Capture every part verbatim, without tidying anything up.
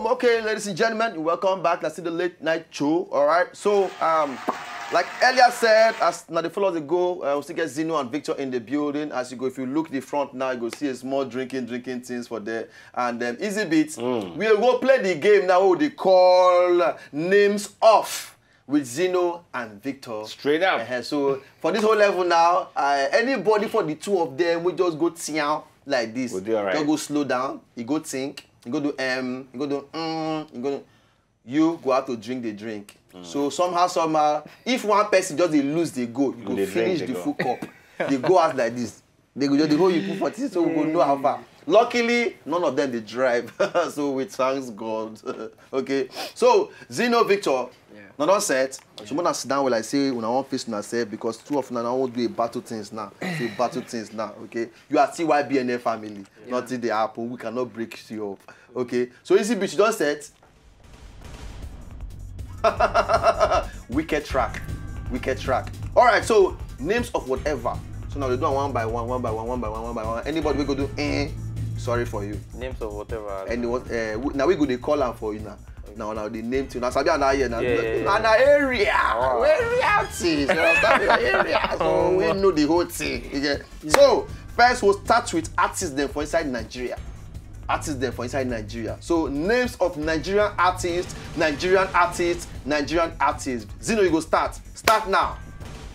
Okay, ladies and gentlemen, welcome back. That's the late night show. All right. So, um, like earlier said, as now they follow the go, uh, we still get Zeno and Victor in the building. As you go, if you look the front now, you go see a small drinking, drinking things for there. And um, easy beats. We will go play the game now. What they call names off with Zeno and Victor. Straight up. Uh-huh. So for this whole level now, uh, anybody for the two of them, we just go tian like this. We'll do all right. Just go slow down. You go think. You go do M. You go do mm. You go. Do, you go out to drink the drink. So somehow, somehow, if one person just dey lose the go, you go dey drink finish the the go. Full cup. They go out like this. They go just the whole you put for this, so we go know how far. Luckily, none of them they drive. So we thanks God. Okay. So Zeno Victor, Yeah. Not on set. So when I sit down, well, I say when I want face myself because two of them I won't do a battle things now. Say battle things now. Okay. You are T Y B N F family. Nothing they happen. We cannot break you up. Okay. So easy bitch, you don't set. Wicked track. Wicked track. All right. So names of whatever. So now they do one by one, one by one, one by one, one by one. Anybody we go do eh? Sorry for you. Names of whatever. And what? Uh, we, now we go they call am for you now. Now now the name to now sabi na here now. Yeah, yeah, yeah. Na na area. Wow. Where reality is. You understand? Na area. So we know the whole thing. You get? So first we'll start with artists them for inside Nigeria. Artists them for inside Nigeria. So names of Nigerian artists, Nigerian artists, Nigerian artists. Zeno, you go start. Start now.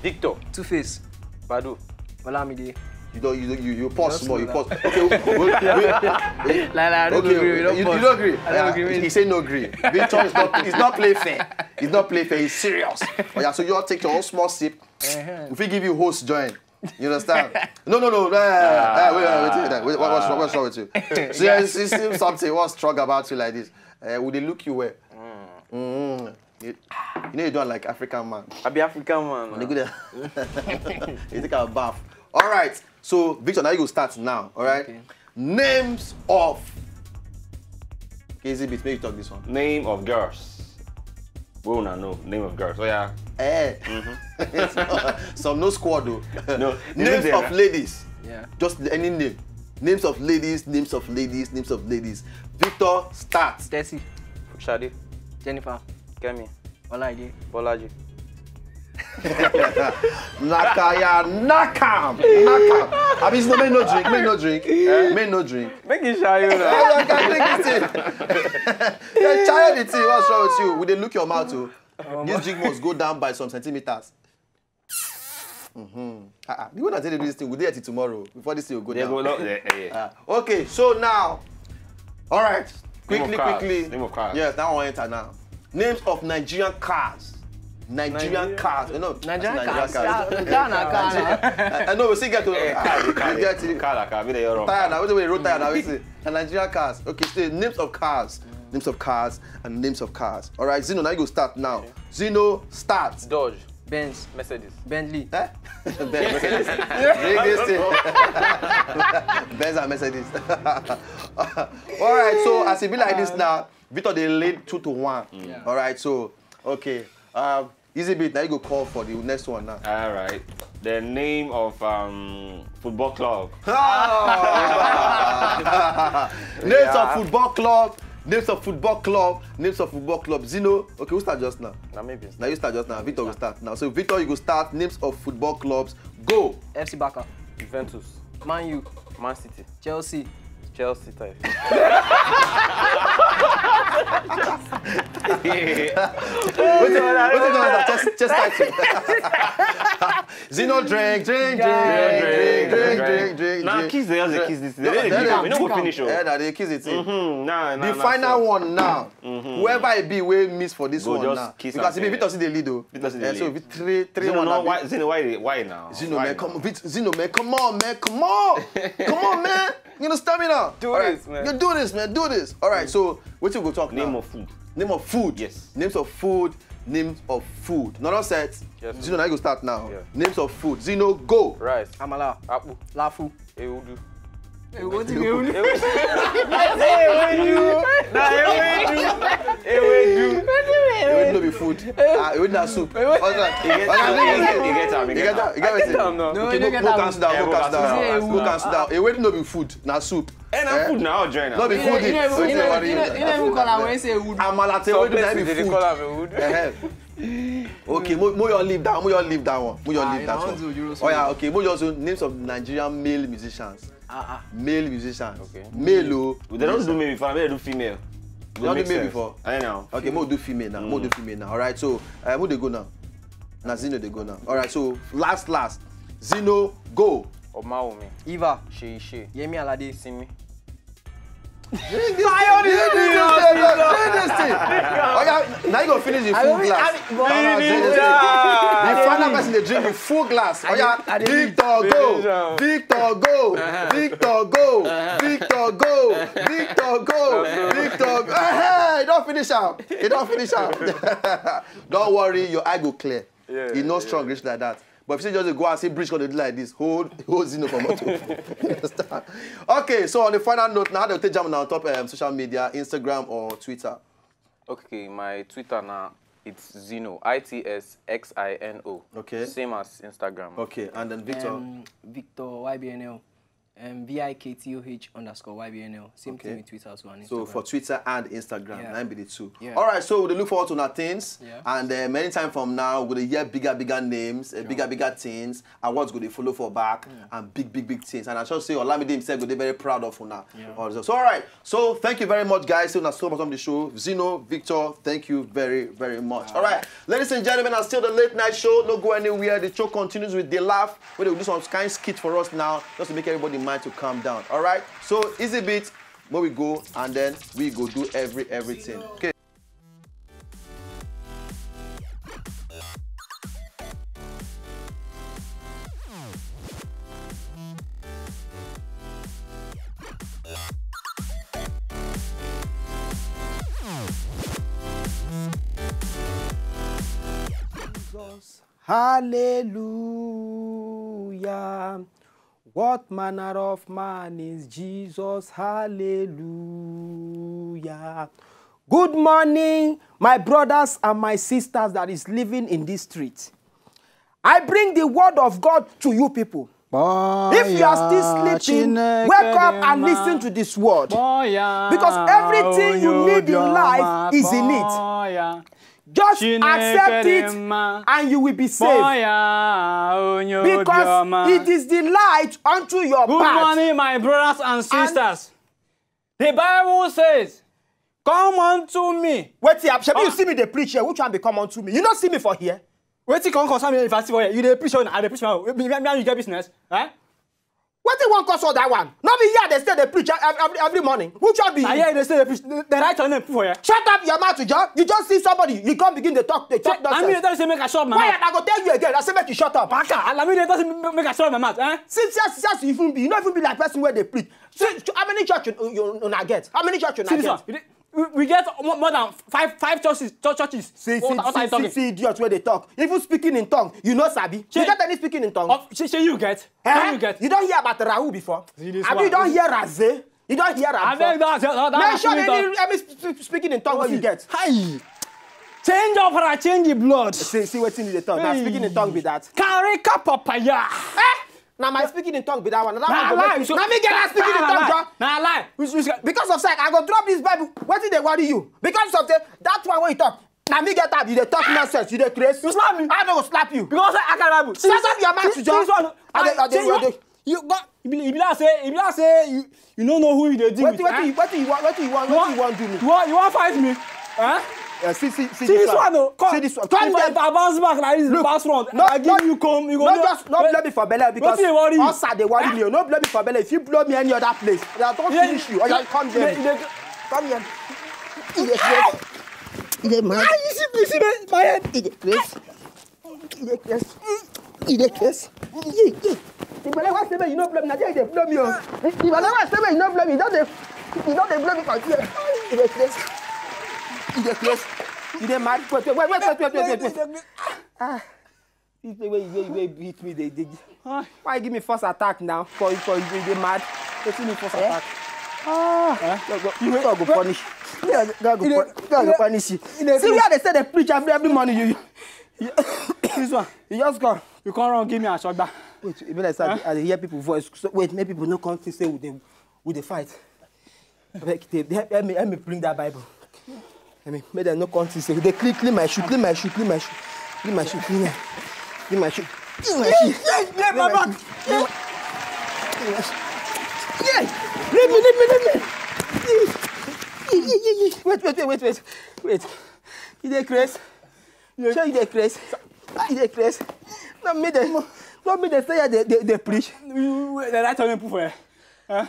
Victor. Two Face. Badu. Olamide. You don't you you you pause Just small. You slow pause. Okay. Wait, wait. Like, I don't Okay, agree. We don't you, you pause. don't agree. I don't Yeah, agree. He say no agree. Victor is not. He's not play fair. He's not play fair. He's serious. Oh yeah. So you all take your own small sip. Uh-huh. If we give you host join, you understand? No, no, no. Uh, uh, wait, wait, wait, wait, wait. What, what's, wrong, what's wrong with you? So yeah, it's, it's still something. What's strong about you like this? Uh, would they look you well? Mm. You, you know you don't like African man. I be African man. They Now. go there. You take a bath. All right. So Victor, now you go start now. All right. Okay. Names of. Okay, easy bit. Make you talk this one. Name of girls. We wanna know name of girls. Oh yeah. Eh. Some no squad though. No, Names isn't there, of right? Ladies. Yeah. Just any name. Names of ladies. Names of ladies. Names of ladies. Victor, start. Tessie. Shade. Jennifer. Kemi. Olaide. Bolaji. Nakaya, knock am, knock am. I mean, no, make no drink, make no drink, make no drink. Make it shy you now. Yeah, I can drink this thing. Yeah, try the thing. What's wrong with you? We dey look your mouth too. This drink must go down by some centimeters. Mm-hmm. Uh-uh. You wanna tell you this thing? We dey here till tomorrow before this thing will go They down. go low. Yeah, yeah, yeah. Ah, okay, so now, all right, Name of quickly, cars. Quickly. Name of cars. Yes, that one enter now. Names of Nigerian cars. Nigerian Nigeria. Cars. You know, Nigerian Nigerian cars. cars. Car, car na car na. I, I know we still get to. Yeah, Ah, car, we get to. Car, car, be the Europe. Tire now. Wait, wait, road tire now. Wait, see. And Nigerian cars. Okay, so names of cars, names of cars, and names of cars. All right, Zeno, now you go start now. Zeno, start. Dodge. Benz. Mercedes. Bentley. Eh? Benz, Mercedes. Bring this thing. Benz and Mercedes. All right, so as it be like this now, Victor they lead two to one. Yeah. All right, so okay, um, easy bit. Now you go call for the next one now. All right. The name of um football club. Ah! Names of football club. Names of football club. Names of football club. Zeno. Okay, who start just now? Na me be. Now you start just now. Victor will start now. So Victor, you go start. Names of football clubs. Go. F C Barca. Juventus. Man U. Man City. Chelsea. Chelsea type. What's it called? Chest, chest title. Zeno drink, drink, drink, drink, drink, drink, drink. Nah, Drink. kiss the other kiss this. They No, don't no, give no. am. You know go finish. Oh. Yeah, now they kiss it. Mm-hmm. Nah, nah, The nah, final so. One now. Whoever it be, will miss for this Go one just now. Kiss Because am, if eh. Victor see the lead, oh. Victor see the Yeah, so lead. with three, three Zeno, one. no, Abi? Why? Zeno, why? Why now? Zeno, Why man, now? Come, Vit- Zeno, man, come on, man, come on, come on, man. You know stamina. Do All right. this, man. You do this, man. Do this. All right. So what you go talk Name now? Of food. Name of food. Yes. Names of food. Names of food. Not all set. Yes, Zeno, now you go start now. Yeah. Names of food. Zeno, go. Rice. Amala. Akpu. Lafu. Ewudu. Hey, what do you mean? Ewedu. Na ewedu. Ewedu. Ewedu no be food. Ah, ewedu na soup. What's that? You get am, you get am, you get am. You get am, you get am. No, Okay, you no no, get no, am. Calm down, no, Yeah, calm down, yeah, no, yeah. calm down. Ewedu no be food, na soup. Eh, na food na, how join am? No be You food. never, you never, you never, you never, you never even call am when say wood. Amala ati Some ewedu na places be dey food. Call am ewedu. Ehe. Okay, mo mo your leave that, mo your leave that one, mo your Ah, leave you that know, one. you know, Oh yeah, okay, mo just names of Nigerian male musicians. Ah, ah. Male musicians. Okay. Male o. They don't do male before. They do female. They don't do male before? I know. Okay, mo do female now. Mo do female now. All right, so uh, who they go now? Na Zino they go now. All right, so last last, Zino go. Omawumi. Eva. Sheishe. Yemi Alade. Simi. Drink this thing. Drink this thing. Drink this thing. Oh yeah, now you go finish the full glass. Now, now, drink this thing. The final person they drink the full glass. Oh yeah, I dey Victor go, Victor go, Victor go, Victor go, Victor go, Victor go. Hey, don't finish up. You don't finish up. Don't worry, your eye go clear. Yeah, E no yeah. Strong reach like that. But if you just go and see bridge gonna do like this, hold hold Zino for motor. You understand? Okay, so on the final note, now they'll take jam on top um, social media, Instagram or Twitter. Okay, my Twitter now, it's Zino. I T S X I N O. Okay. Same as Instagram. Okay, and then Victor. Um, Victor Y B N L. Um, V I K T O H underscore Y B N L. Same Okay. Thing with Twitter as well. And So Instagram. For Twitter and Instagram, Yeah. nine be the two. Yeah. All right, so we look forward to our things, Yeah. and um, anytime from now, we're gonna hear bigger, bigger names, uh, bigger, bigger things. Awards go dey follow for back, and big, big, big things. And I'm sure say Olamide himself go dey very proud of una. Yeah. Also. So all right, so thank you very much, guys. So now still bottom of the show, Zino, Victor, thank you very, very much. All right, ladies and gentlemen, I'm still the late night show. No go anywhere. The show continues with the laugh. Where they will do some kind skit for us now, just to make everybody mind to calm down. All right, so easy beat. Where we go, and then we go do every everything. Okay. Jesus, hallelujah. What manner of man is Jesus? Hallelujah. Good morning, my brothers and my sisters that is living in this street. I bring the word of God to you people. If you are still sleeping, wake up and listen to this word. Because everything you need in life is in it. Just accept it and you will be saved. Because it is the light unto your Good path. Morning, my brothers and sisters. The Bible says, "Come unto me." Wetin happen? Shebi you see me dey preach here? Which one be come unto me? You no see me for here? Wetin come concern me if I see for here? You dey preach, I dey preach. Me, me, me, you get business? Eh? Wetin wan cause all that one? No be here I dey stay dey preach every, every, every morning. Which one be you? I hear you dey say dey preach. They, they write your name put for here. Shut up your mouth, Joe. You just see somebody, you come begin dey talk, dey talk I mean, they nonsense. tell you say make I shut my Why mouth. I go tell you again? I say make you shut up. Baka, I mean, they tell you say make I shut my mouth. Eh? Since since since you even be, you no even be like person wey dey preach. See, how many church you, you una get? How many church una See this one. get? You dey- We, we get more, more than five five churches. Church, churches. See, What, see, what are you see, talking? See, see idiot wey dey talk. Even speaking in tongue, you no sabi. You Shey- get any speaking in tongue? Oh, shey, shey you get? Eh? Shey you get? You don hear about Rahu before? See this Abi one. You don hear Raze? You don hear Raze? Abeg, don't, don't, don't ask Mention me any, that. any sp- sp- speaking in tongue wey you get. Hi. Change of ra change the blood. See, see wetin you dey talk. Na Hey. Speaking in tongue be that. Karika papaya. Eh? Na my speaking in tongue be that one. Na that Na one go lie. make you. Na me get that speaking in Na tongue, lie. John. Na lie. Because of sake, I go drop this Bible. Wetin dey worry you? Because of the, that one wey you talk. Na me get am. You dey talk nonsense. You dey craze. You slap me. I no go slap you. Because I carry Bible. Shut up your mouth, See John. this one. I dey, I dey, See, you, I dey. you got. You be, you be like say, you be like say you, you no know who you dey deal Wetin, with. wetin, Eh? you- wetin you want? Wetin you want? You Wetin you want, want do me? you want, you want fight me? Eh? Yeah, see, see, see See this this one. One, oh, come. See this one. Come If I, there. If I bounce back like this, Look, pass round, no, I give no, you comb. You go no, know. just no Wait, blow me for belle because wetin dey worry you? Ulcer dey worry me. No blow me for belle. If you blow me any other place, I don Yeah, finish you. Oya, come you dey- there. you dey- Come here. You dey craze. You dey mad. Ah, you see, you see me, my head. You dey craze. You dey craze. You dey craze. Yeah, yeah. The belle wey say make you no blow me, na there you dey blow me o. The belle wey say make you no blow me, you don dey, you don dey blow me for here. You dey craze. You dey craze. You dey mad. Wait, wait, wait, wait, wait, wait, wait, wait. Ah, this way wey you, wey you beat me, dey, dey. Why you give me first attack now? For, for you dey mad. Wetin be first attack? Ah, God go, God go punish. God go punish you. See where they say they preach every, every morning. You, you, this one. You just come. You come run give me a shot back. Wait, e be like say I dey hear people voice. So, wait, make people no come think say we dey, we dey fight. Abeg, they, they help me, help me bring that Bible. I mean, make them no come think say they clean, clean my shoe, clean my shoe, clean my shoe, clean my shoe, clean my shoe, clean my shoe, clean my shoe. Yes, yes, yes, my back. Clean my shoe. Yes. Leave me, leave me, leave me. Wait, wait, wait, wait, wait, wait. You dey craze? Sure you dey craze? You dey craze? Not me dey, not me dey say they, they, they preach. Wait, the light on put for here. Huh?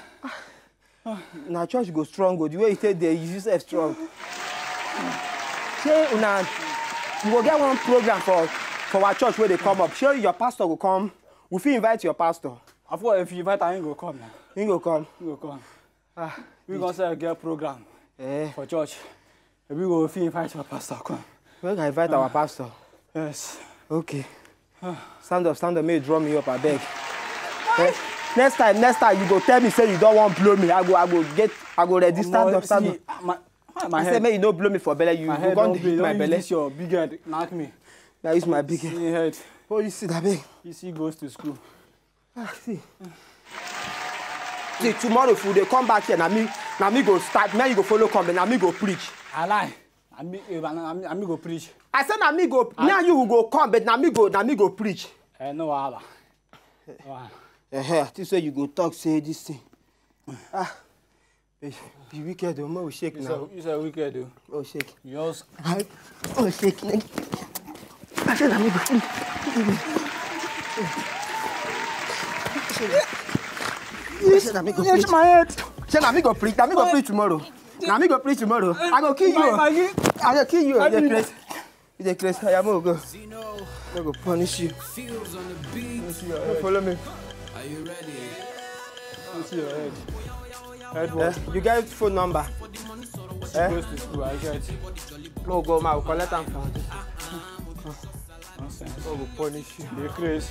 Na church go strong o, the way you take dey use yourself strong. Shey una, we go get one program for, for our church wey dey come up. Shey your pastor go come? We fit invite your pastor. Of course, if you invite am, he go come now. He go come. He go come. Ah, we go sef get program for church. Maybe we go fit invite our pastor come. We go invite our pastor. Yes. Okay. Stand up, stand up, make you draw me up, abeg. Eh? Next time, next time you go tell me say you don't want blow me. I go, I go get, I go ready. Stand up, stand up. My, my head. I say make you no blow me for belle. You go come hit my belle. This your big head, knock me. Now use my big head. See head. Oh, you see that big? You see goes to school. Ah, see. See, tomorrow if we dey come back here, na me, na me go start, na you go follow come, na me go preach. I lie. I me, eh, na, na, na me go preach. I say na me go, now you go come, but na me go, na me go preach. Eh, no wahala. No wahala. Eh, eh, I think say you go talk say this thing. Ah, eh, be wicked o, mo shake now. You say wicked o. Oh, shake. Yours. Oh, shake. I said, let me go. I said, let me go. Yes, my head. Say, let me go preach. Let me go preach tomorrow. Let me go preach tomorrow. I go kill you. I go kill you. You dey craze. You dey craze. I am go. I go punish you. Follow me. Are you ready? Let me see your head. Head. Eh, what? You get phone number? Eh? Goes to school, I get. No, go, ma, we collect am from this. Nonsense. God go punish you. You dey craze.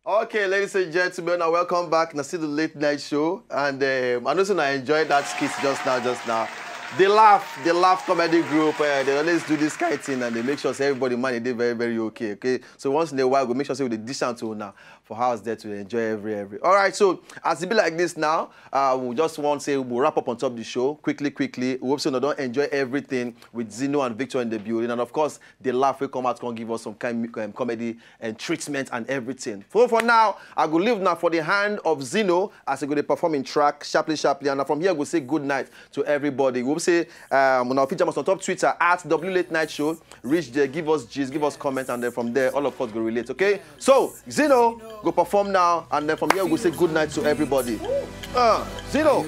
Okay, ladies and gentlemen, now welcome back. Now see the late night show, and um, I know say I enjoyed that skit just now, just now. They laugh, they laugh comedy group. Uh, they always do this kind of thing, and they make sure say everybody money they very, very okay. Okay, so once in a while we make sure say we dey dish out to now for house there to enjoy every, every. All right, so as it be like this now, uh, we just want say we wrap up on top of the show quickly, quickly. We hope so you don't enjoy everything with Zeno and Victor in the building, and of course the laugh will come out, can give us some kind um, comedy and treatment and everything. For for now, I go leave now for the hand of Zeno as he go dey perform in track sharply, sharply. And from here, we say good night to everybody. We'll say um, on our feature on top Twitter at W Late Night Show. Reach there, give us gist, give us comments, and then from there, all of us go relate. Okay? So Zeno go perform now, and then from here we say good night to everybody. Uh, Zeno.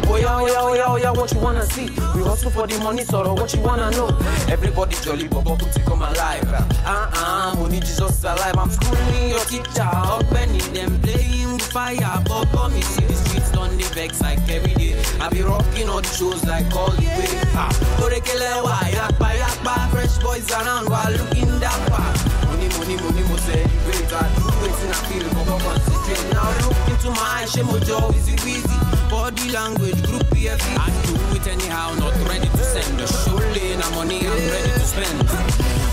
Oya, oya, oya, oya, what you wanna see? We hustle for the money, sort of what you wanna know. Everybody jolly, but put it come alive. Uh uh, money Jesus is alive. I'm schooling your teacher, Ogbeni, them playing fire, but me see the streets done the vex like every day. I be rocking all the shows like all the way. Ah, Orekele wa yakpa yakpa, fresh boys around while looking dapper. Money, money, money, mo celebrate. I do wetin I feel, but concentrate. Now look into my eyes, shame, Ojo, easy, easy. Body language, group P F E. I do it anyhow, not ready to send. The show lane, I'm money, I'm ready to spend.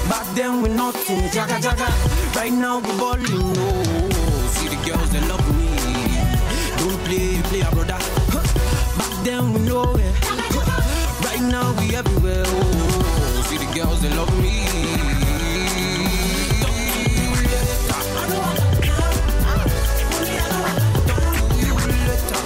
Back then we nothing, jaga jaga. Right now we ballin', no. See the girls, they love me. Don't play, play a brother. Back then we know it. Right now we everywhere. Oh, see the girls, they love me. Talk to you later. Talk to you later.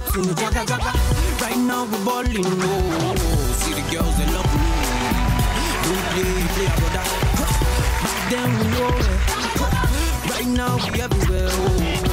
Right now we ballin', oh. See the girls, they love me. Don't play, play, brother. Back then we know it. Right now we everywhere, oh.